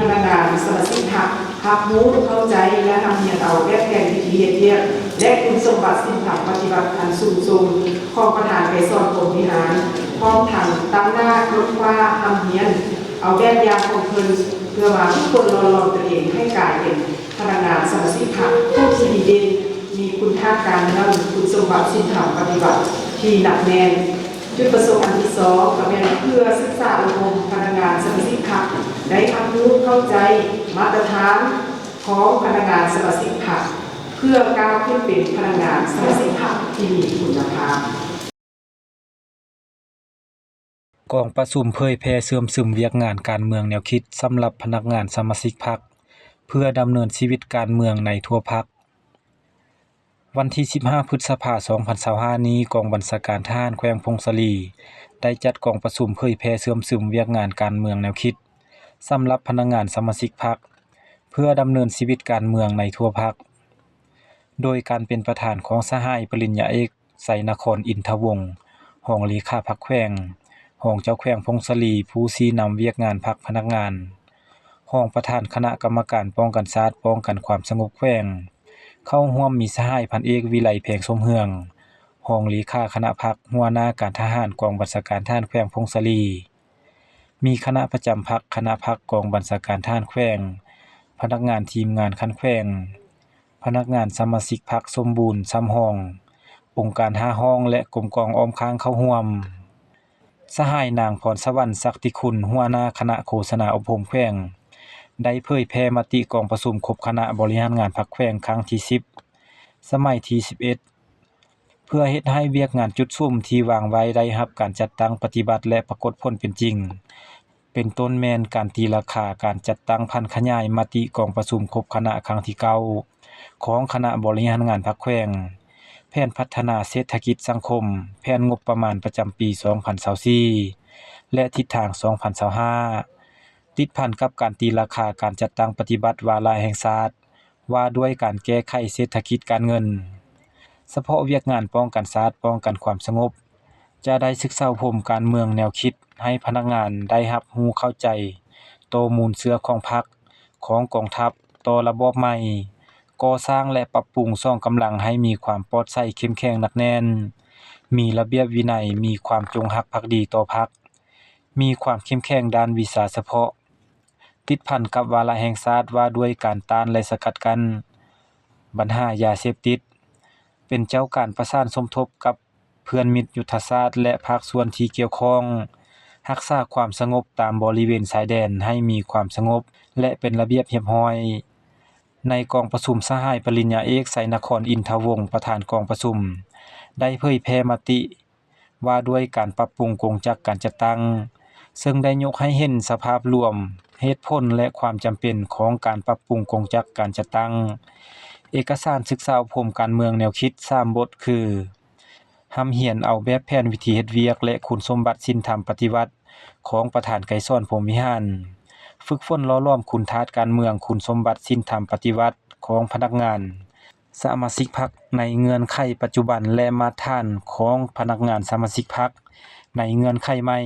ພະນັກງານສະມາຊິກພັກຮັບຮູ້, ເຂົ້າໃຈ ແລະ ນຳຮຽນເອົາແບບແຜນວິທີເຮັດວຽກ ແລະ ຄຸນສົມບັດສິນທຳປະຕິບັດອັນສູງສົ່ງຂອງປະທານໄກສອນ ພົມວິຫານ, ພ້ອມທັງຕັ້ງໜ້າຄົ້ນຄວ້າຮ່ຳຮຽນເອົາແບບຢ່າງຂອງເພິ່ນ ເພື່ອມາຝຶກຝົນຫຼໍ່ຫຼອມຕົນເອງໃຫ້ກາຍເປັນພະນັກງານສະມາຊິກພັກຜູ້ທີ່ດີເດັ່ນ, ມີຄຸນທາດການເງິນ, ຄຸນສົມບັດສິນທຳປະຕິບັດທີ່ໜັກແໜ້ນ. ຈຸດປະສົງອັນທີສອງ ກໍແມ່ນເພື່ອສຶກສາອົບຮົມພະນັກງານສະມາຊິກພັກ ໄດ້ຮັບຮູ້ເຂົ້າໃຈມາດຕະຖານຂອງພະນັກງານສະມາຊິກພັກ ເພື່ອກ້າວຂຶ້ນເປັນພະນັກງານສະມາຊິກພັກທີ່ມີຄຸນນະພາບ. ກອງປະຊຸມເຜີຍແຜ່ເຊື່ອມຊຶມວຽກງານການເມືອງແນວຄິດສຳລັບພະນັກງານສະມາຊິກພັກ ເພື່ອດຳເນີນຊີວິດການເມືອງໃນທົ່ວພັກ. ວັນທີສິບຫ້າ ພຶດສະພາ ສອງພັນຊາວຫ້ານີ້, ກອງບັນຊາການທະຫານແຂວງຜົ້ງສາລີ ໄດ້ຈັດກອງປະຊຸມເຜີຍແຜ່ເຊື່ອມຊຶມວຽກງານການເມືອງແນວຄິດ ສຳລັບພະນັກງານສະມາຊິກພັກ ເພື່ອດຳເນີນຊີວິດການເມືອງໃນທົ່ວພັກ ໂດຍການເປັນປະທານຂອງສະຫາຍປະລິນຍາເອກ ໄຊນະຄອນ ອິນທະວົງ ຮອງເລຂາພັກແຂວງ, ຮອງເຈົ້າແຂວງຜົ້ງສາລີ ຜູ້ຊີ້ນຳວຽກງານພັກພະນັກງານ, ຮອງປະທານຄະນະກຳມະການປ້ອງກັນຊາດ ປ້ອງກັນຄວາມສະຫງົບແຂວງ, ເຂົ້າຮ່ວມມີສະຫາຍພັນເອກ ວິໄລ ແພງສົມເຮືອງ ຮອງເລຂາຄະນະພັກ, ຫົວໜ້າການທະຫານກອງບັນຊາການທະຫານແຂວງຜົ້ງສາລີ, ມີຄະນະປະຈຳພັກ, ຄະນະພັກກອງບັນຊາການທະຫານແຂວງ, ພະນັກງານທີມງານຂັ້ນແຂວງ, ພະນັກງານສະມາຊິກພັກສົມບູນສາມຫ້ອງ, ອົງການຫ້າຫ້ອງ ແລະ ກົມກອງອ້ອມຂ້າງເຂົ້າຮ່ວມ. ສະຫາຍນາງ ພອນສະຫວັນ ສັກຕິຄຸນ ຫົວໜ້າຄະນະໂຄສະນາອົບຮົມແຂວງ ໄດ້ເຜີຍແຜ່ມະຕິກອງປະຊຸມຄົບຄະນະບໍລິຫານງານພັກແຂວງຄັ້ງທີສິບ ສະໄໝທີສິບເອັດ ເພື່ອເຮັດໃຫ້ວຽກງານຈຸດສຸມທີ່ວາງໄວ້ໄດ້ຮັບການຈັດຕັ້ງປະຕິບັດ ແລະ ປາກົດຜົນເປັນຈິງ, ເປັນຕົ້ນແມ່ນການຕີລາຄາການຈັດຕັ້ງຜັນຂະຫຍາຍມະຕິກອງປະຊຸມຄົບຄະນະຄັ້ງທີເກົ້າ ຂອງຄະນະບໍລິຫານງານພັກແຂວງ, ແຜນພັດທະນາເສດຖະກິດສັງຄົມ, ແຜນງົບປະມານປະຈຳປີສອງພັນຊາວສີ່ ແລະ ທິດທາງສອງພັນຊາວຫ້າ ຕິດພັນກັບການຕີລາຄາການຈັດຕັ້ງປະຕິບັດວາລະແຫ່ງຊາດ ວ່າດ້ວຍການແກ້ໄຂເສດຖະກິດການເງິນ. ສະເພາະວຽກງານປ້ອງກັນຊາດ, ປ້ອງກັນຄວາມສະຫງົບ ຈະໄດ້ສຶກສາອົບຮົມການເມືອງແນວຄິດໃຫ້ພະນັກງານໄດ້ຮັບຮູ້ເຂົ້າໃຈຕໍ່ມູນເຊື້ອຂອງພັກ, ຂອງກອງທັບ, ຕໍ່ລະບອບໃໝ່, ກໍ່ສ້າງ ແລະ ປັບປຸງສອງກຳລັງໃຫ້ມີຄວາມປອດໃສເຂັ້ມແຂງໜັກແໜ້ນ, ມີລະບຽບວິໄນ, ມີຄວາມຈົງຮັກພັກດີຕໍ່ພັກ, ມີຄວາມເຂັ້ມແຂງດ້ານວິຊາສະເພາະ, ຕິດພັນກັບວາລະແຫ່ງຊາດວ່າດ້ວຍການຕ້ານ ແລະ ສະກັດກັ້ນບັນຫາຢາເສບຕິດ, ເປັນເຈົ້າການປະສານສົມທົບກັບເພື່ອນມິດຍຸດທະສາດ ແລະ ພາກສ່ວນທີ່ກ່ຽວຂ້ອງ, ຮັກສາຄວາມສະຫງົບຕາມບໍລິເວນຊາຍແດນໃຫ້ມີຄວາມສະຫງົບ ແລະ ເປັນລະບຽບຮຽບຮ້ອຍ. ໃນກອງປະຊຸມ, ສະຫາຍປະລິນຍາເອກ ໄຊນະຄອນ ອິນທະວົງ ປະທານກອງປະຊຸມ ໄດ້ເຜີຍແຜ່ມະຕິ ວ່າດ້ວຍການປັບປຸງກົງຈັກການຈັດຕັ້ງ, ເຊິ່ງໄດ້ຍົກໃຫ້ເຫັນສະພາບລວມ, ເຫດຜົນ ແລະ ຄວາມຈຳເປັນຂອງການປັບປຸງກົງຈັກການຈັດຕັ້ງ. ເອກະສານສຶກສາອົບຮົມການເມືອງແນວຄິດສາມບົດຄື ຮ່ຳຮຽນເອົາແບບແຜນວິທີເຮັດວຽກ ແລະ ຄຸນສົມບັດສິນທຳປະຕິວັດຂອງປະທານໄກສອນ ພົມວິຫານ, ຝຶກຝົນຫຼໍ່ຫຼອມຄຸນທາດການເມືອງ, ຄຸນສົມບັດສິນທຳປະຕິວັດຂອງພະນັກງານ ສະມາຊິກພັກໃນເງື່ອນໄຂປັດຈຸບັນ ແລະ ມາດຖານຂອງພະນັກງານສະມາຊິກພັກໃນເງື່ອນໄຂໃໝ່.